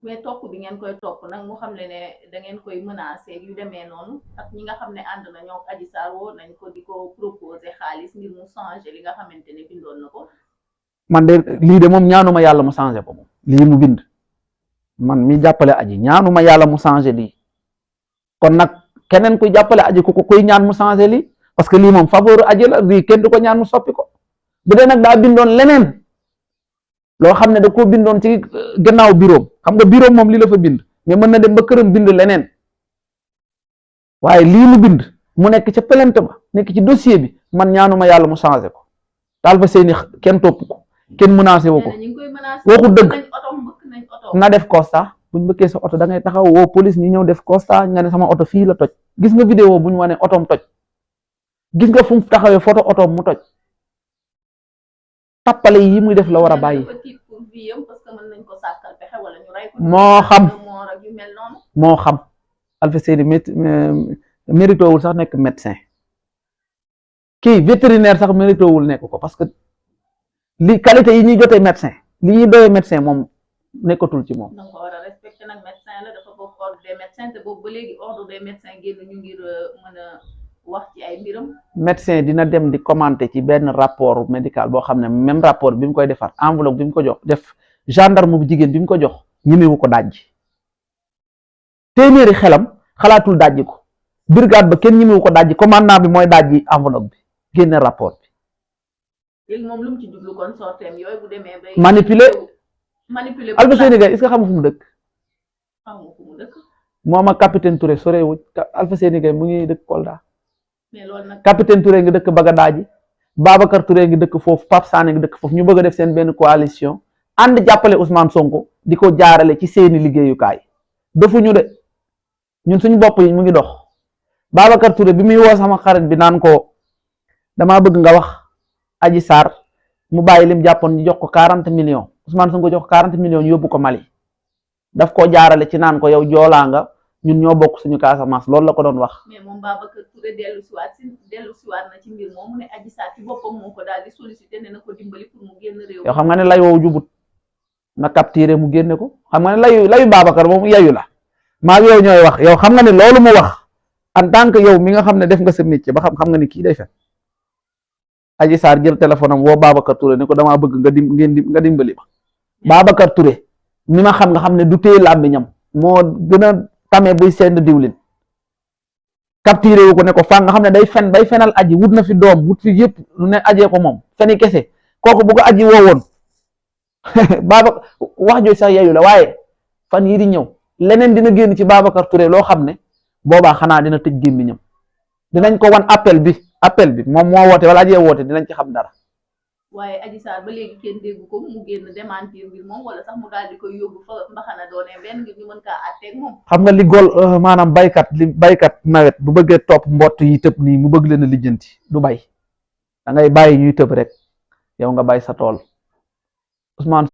mais topp bi ngeen koy topp nag mu xam ne da ngeen koy menacer yu demee noonu ak ñi nga xam ne ànd na ñoo Adji Sarr woo nañ ko di ko proposer xaalis ngir mu changer li nga xamante ne bindoon na ko. man de lii de moom ñaanuma yàlla mu changer ko moom lii mu bind man mi jàppale aji ñaanuma yàlla mu changer lii kon nag keneen kuy jàppale aji ku ko kuy ñaan mu changer lii parce que lii moom faveur aji la lii kenn du ko ñaan mu soppi ko bu dee nag daa bindoon leneen loo xam ne da koo bindoon ci gannaaw bureau xam nga bureau moom lii la fa bind mais mën na dem ba këram bind leneen waaye lii mu bind mu nekk ca plainte ba nekk ci dossier bi man ñaanuma yàlla mu changer ko Talfa Seyni kenn topp ko kenn menacé wu ko waxu dëgg na def constat buñ bëggee sa oto da ngay taxaw woo police ñi ñëw def constat nga ne sama oto fii la toj gis nga vidéo bu ñu wane otoom toj gis nga fu mu taxawee photo otoom mu toj tappale yi muy def la war a bàyyi moo xam Talfa Seyni mérito wul sax nekk médecin kii vétérinaire sax mérito wul nekk ko parce que li qualité yi ñuy jotee médecin li ñuy doyee médecin moom nekkatul ci moom. donc war a respecté nag médecin la dafa bokk ordre des médecins te boobu ba léegi ordre des médecins génn ñu ngir mën a wax ci ay mbiram. médecin dina dem di commenter ci benn rapport médical boo xam ne même rapport bi mu koy defar enveloppe bi mu ko jox def gendarme bu jigéen bi mu ko jox ñemewu ko dajji téeméeri xelam xalaatul dajji ko brigade ba kenn ñemewu ko dajji commandant bi mooy dajji enveloppe bi génne rapport bi. léegi moom lu mu ci jublu kon sorteem yooyu bu demee bay manipuler Talfa Seyni Gaye est-ce que xam nga fu mu dëkk. xam nga fu mu dëkk. moom ak capitaine Touré sorewuñ Talfa Seyni Gaye mu ngi dëkk Kolda. mais loolu nag capitaine Touré ngi dëkk Bagadaaji Babacar Touré ngi dëkk foofu Pape Sané ngi dëkk foofu ñu bëgg a def seen benn coalition ànd jàppale Ousmane Sonko di ko jaarale ci seeni liggéeyukaay defuñu de ñun suñu bopp yi mu ngi dox Babacar Touré bi muy woo sama xarit bi naan ko damaa bëgg nga wax Adji Sarr mu bàyyi lim jàppoon ñu jox ko 40 millions Ousmane Sonko jox ko 40 millions ñu yóbbu ko Mali daf koo jaarale ci naan ko yow joolaa nga ñun ñoo bokk suñu Casamance loolu la ko doon wax. mais moom Babacar Touré dellu siwaat na ci mbir moom mu ne Adji Sarr ci boppam moo ko daal di sollicité ne na ko dimbali pour mu génn réew. yow xam nga ne lay woowu jubut na capturé mu génne ko xam nga ne layu Babacar moom yayu la maa yow ñooy wax yow xam nga ne loolu mu wax en tant que yow mi nga xam ne def nga sa métier ba xam nga ni kii day fen Adji Sarr jël téléphone am woo Babacar Touré ne ko damaa bëgg nga dimbali ma Babacar Touré mi ma xam nga xam ne du téye làmmiñam moo gën a tame buy send diwlin capturé wu ko ne ko fan nga xam ne day fen bay fenal aji wut na fi doom wut fi yëpp lu ne ajee ko moom feni kese kooku bu ko aji woo woon Baba wax jooju sax yeyu la waaye fan yii di ñëw leneen dina génn ci Babacar Touré loo xam ne boobaa xanaa dina tëj gémmiñam dinañ ko wan appel bi moom moo woote wala ajee woote dinañ ci xam dara. waaye Adji Sarr ba léegi kenn déggu ko mu génn démentir mbir moom wala sax mu daal di koy yóbbu fa mbaxana doonee benn ngir ñu mën kaa àtteeg moom. xam nga li maanaam baykat nawet bu bëggee topp mbott yi tëb nii mu bëgg leen a lijjanti du bay da ngay bàyyi ñuy tëb rek yow nga bay sa tool Ousmane